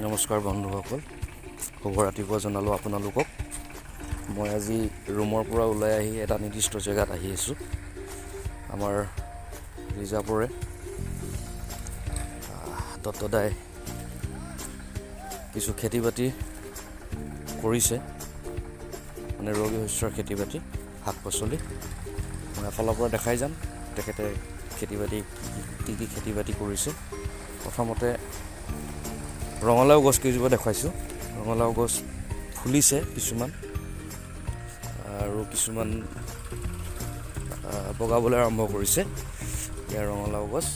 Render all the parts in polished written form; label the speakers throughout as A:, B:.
A: নমস্কাৰ বন্ধুসকল, শুভ ৰাতিপুৱা জনালোঁ আপোনালোকক। মই আজি ৰুমৰ পৰা ওলাই আহি এটা নিৰ্দিষ্ট জেগাত আহি আছোঁ। আমাৰ ৰিজাৰ্ভৰে দত্তদাই কিছু খেতি বাতি কৰিছে, মানে ৰবি শস্যৰ খেতি বাতি, শাক পাচলি। মই এফালৰ পৰা দেখাই যাম তেখেতে খেতি বাতি কি কি খেতি বাতি কৰিছে। প্ৰথমতে ৰঙালাও গছ কেইজোপা দেখুৱাইছোঁ। ৰঙালাও গছ ফুলিছে কিছুমান আৰু কিছুমান বগাবলৈ আৰম্ভ কৰিছে। ইয়াৰ ৰঙালাও গছ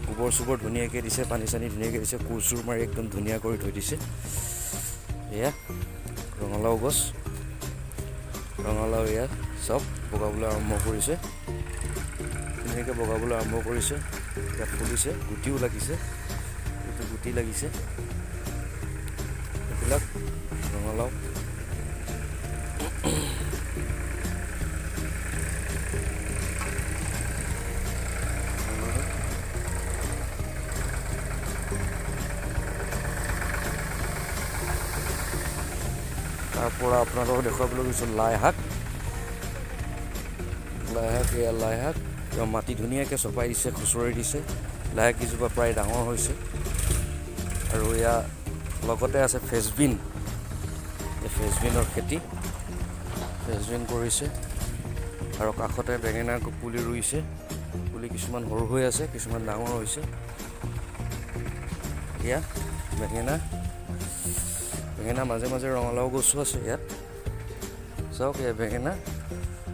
A: গোবৰ চোবৰ ধুনীয়াকৈ দিছে, পানী চানী ধুনীয়াকৈ দিছে, কোৰ চোৰ মাৰি একদম ধুনীয়া কৰি থৈ দিছে। এয়া ৰঙালাও গছ, ৰঙালাও এয়া চব বগাবলৈ আৰম্ভ কৰিছে, ধুনীয়াকৈ বগাবলৈ আৰম্ভ কৰিছে। ইয়াত ফুলিছে, গুটিও লাগিছে, এইটো গুটি লাগিছে। এইবিলাক ৰঙালাও। তাৰ পৰা আপোনালোকক দেখুৱাবলৈ গৈছোঁ লাই শাক। লাই শাক, এয়া লাই শাক। তেওঁ মাটি ধুনীয়াকৈ চপাই দিছে, খুচৰি দিছে। লাই শাক কেইজোপা প্ৰায় ডাঙৰ হৈছে। আৰু এয়া লগতে আছে ফ্ৰেঞ্চবিন। এই ফ্ৰেঞ্চবিনৰ খেতি, ফ্ৰেঞ্চবিন কৰিছে। আৰু কাষতে বেঙেনা পুলি ৰুইছে। পুলি কিছুমান সৰু হৈ আছে, কিছুমান ডাঙৰ হৈছে। এয়া বেঙেনা, বেঙেনা মাজে মাজে ৰঙালাও গছো আছে ইয়াত। চাওক, এয়া বেঙেনা।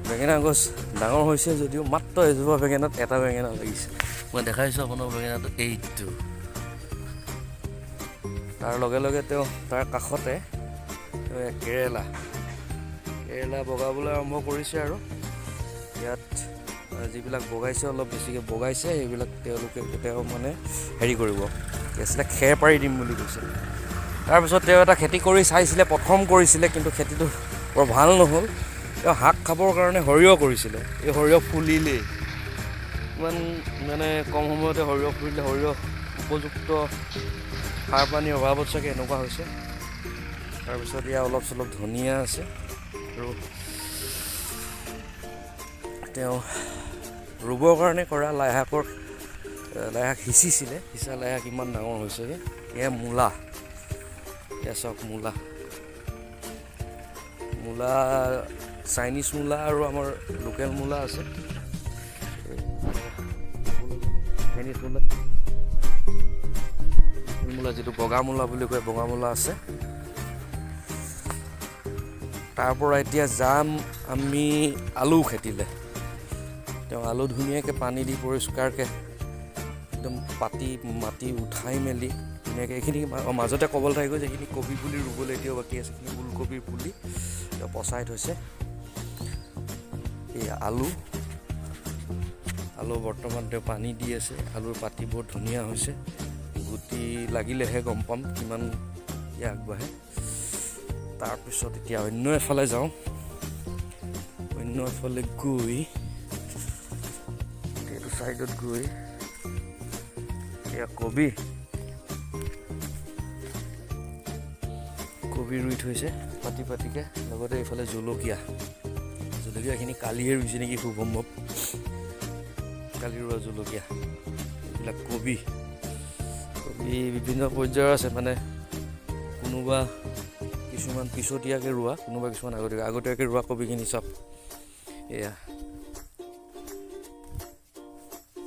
A: বেঙেনা গছ ডাঙৰ হৈছে যদিও মাত্ৰ এজোপা বেঙেনাত এটা বেঙেনা লাগিছে। মই দেখাইছোঁ আপোনাক বেঙেনাটো, এইটো। তাৰ লগে লগে তেওঁ তাৰ কাষতে তেওঁ এয়া কেৰেলা, কেৰেলা বগাবলৈ আৰম্ভ কৰিছে। আৰু ইয়াত যিবিলাক বগাইছে, অলপ বেছিকৈ বগাইছে, সেইবিলাক তেওঁলোকে তেওঁ মানে হেৰি কৰিব, কি আছিলে, খেৰ পাৰি দিম বুলি কৈছে। তাৰপিছত তেওঁ এটা খেতি কৰি চাইছিলে, প্ৰথম কৰিছিলে, কিন্তু খেতিটো বৰ ভাল নহ'ল। তেওঁ শাক খাবৰ কাৰণে সৰিয়হ কৰিছিলে। এই সৰিয়হ ফুলিলেই, ইমান মানে কম সময়তে সৰিয়হ ফুলিলে। সৰিয়হ উপযুক্ত সাৰ পানীৰ অভাৱত চাগে এনেকুৱা হৈছে। তাৰপিছত ইয়াৰ অলপ চলপ ধনিয়া আছে। আৰু তেওঁ ৰুবৰ কাৰণে কৰা লাই শাকৰ, লাই শাক সিঁচিছিলে, সিঁচা লাই শাক ইমান ডাঙৰ হৈছেগৈ। এয়া মূলা, এয়া চাওক মূলা। মূলা চাইনিজ মূলা আৰু আমাৰ লোকেল মূলা আছে। চাইনিজ মূলা, মূলা যিটো বগা মূলা বুলি কয়, বগা মূলা আছে। তাৰ পৰা এতিয়া যাম আমি আলু খেতিলে। তেওঁ আলু ধুনীয়াকৈ পানী দি পৰিষ্কাৰকৈ একদম পাতি মাটি উঠাই মেলি ধুনীয়াকৈ এইখিনি মাজতে ক'বলৈ থাকি গৈছে, এইখিনি কবি পুলি ৰুবলৈ এতিয়াও বাকী আছে। এইখিনি ওলকবিৰ পুলি তেওঁ পচাই থৈছে। এই আলু, আলু বৰ্তমান তেওঁ পানী দি আছে। আলুৰ পাতি বৰ ধুনীয়া হৈছে। গুটি লাগিলেহে গম পাম কিমান আগবাঢ়ে। তাৰপিছত এতিয়া অন্য এফালে যাওঁ। অন্য এফালে গৈ এইটো ছাইডত গৈ এয়া কবি, কবি ৰুই থৈছে পাতি পাতিকে। লগতে এইফালে জলকীয়া, জলকীয়াখিনি কালিয়ে ৰুইছে নেকি, খুব সম্ভৱ কালি ৰোৱা জলকীয়া। এইবিলাক কবি, কবি বিভিন্ন পৰ্যায়ৰ আছে, মানে কোনোবা কিছুমান পিছতীয়াকৈ ৰোৱা, কোনোবা কিছুমান আগতীয়াকৈ। আগতীয়াকৈ ৰোৱা কবিখিনি চব এয়া।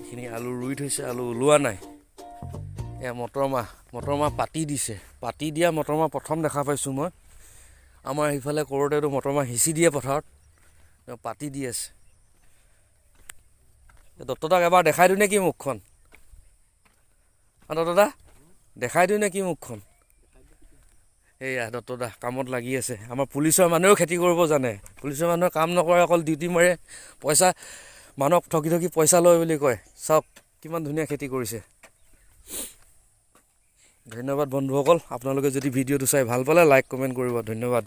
A: এইখিনি আলু ৰুই থৈছে, আলু ওলোৱা নাই। এয়া মটৰ মাহ, মটৰ মাহ পাতি দিছে। পাতি দিয়া মটৰ মাহ প্ৰথম দেখা পাইছোঁ মই। আমাৰ সেইফালে কৰোঁতেতো মটৰ মাহ সিঁচি দিয়ে পথাৰত, তেওঁ পাতি দি আছে। দত্তদাক এবাৰ দেখাই দিওঁ নেকি মুখখন? দত্তদা, দেখাই দিওঁ নেকি মুখখন? এইয়া দত্তদা কামত লাগি আছে। আমাৰ পুলিচৰ মানুহেও খেতি কৰিব জানে। পুলিচৰ মানুহে কাম নকৰে, অকল ডিউটি মাৰে, পইচা মানুহক ঠগি ঠগি পইচা লয় বুলি কয়। চাওক কিমান ধুনীয়া খেতি কৰিছে। ধন্যবাদ বন্ধুসকল। আপোনালোকে যদি ভিডিঅ'টো চাই ভাল পালে লাইক কমেণ্ট কৰিব। ধন্যবাদ।